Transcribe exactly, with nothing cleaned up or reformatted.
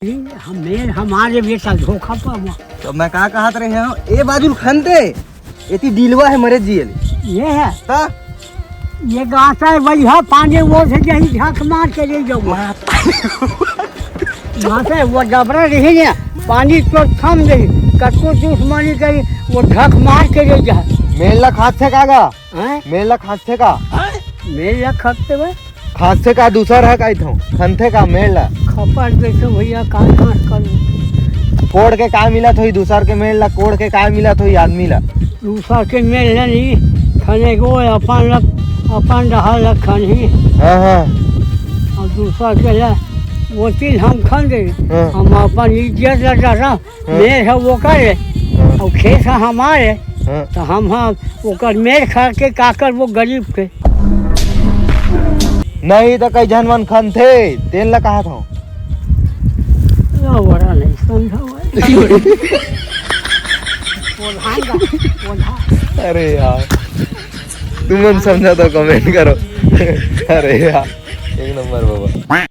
हम, मेर हमारे बेटा धोखा पावा। तो मैं का कहत रहे हूँ, ए बाजू खनथे, एती डिलवा हे मरे जियल। ये है। ता? ये गाता है बढ़िया, पानी वो से यही झक मार के ले जाऊंगा। मार। मासे वो डबरा रही ने, पानी तो थम गई, कतको दुश्मनी करी, वो झक मार के ले जा। मेला खाथे का गा? हैं? मेला खाथे का? मेला खाथे बे? खाथे का दूसर है काई थो? खनथे का मेला? खपर बेचो भैया, का खास करू? कोड़ के का मिलत होई दूसर के मेला? कोड़ के का मिलत होई आदमी ला? दूसर के मेला नहीं, खने को अपन ला, अपन डहार ला खनही। हाँ, हाँ। और दूसर के ला, वो चीज हम खन दे। हाँ। हम अपन इज्जत ला डरा, हाँ। मेर है वो करे, हाँ। और खेत है हमारे, हाँ। तो हम, हम ओकर मेर खा के का करबो गरीब के? नहीं तो कई झन मन खनथे, तेन ला कहत हूँ। लो, बड़ा नहीं समझा हुआ है। प्रधान का, प्रधान। अरे यार, तुम मन समझा तो comment करो। अरे यार, एक नंबर बाबा।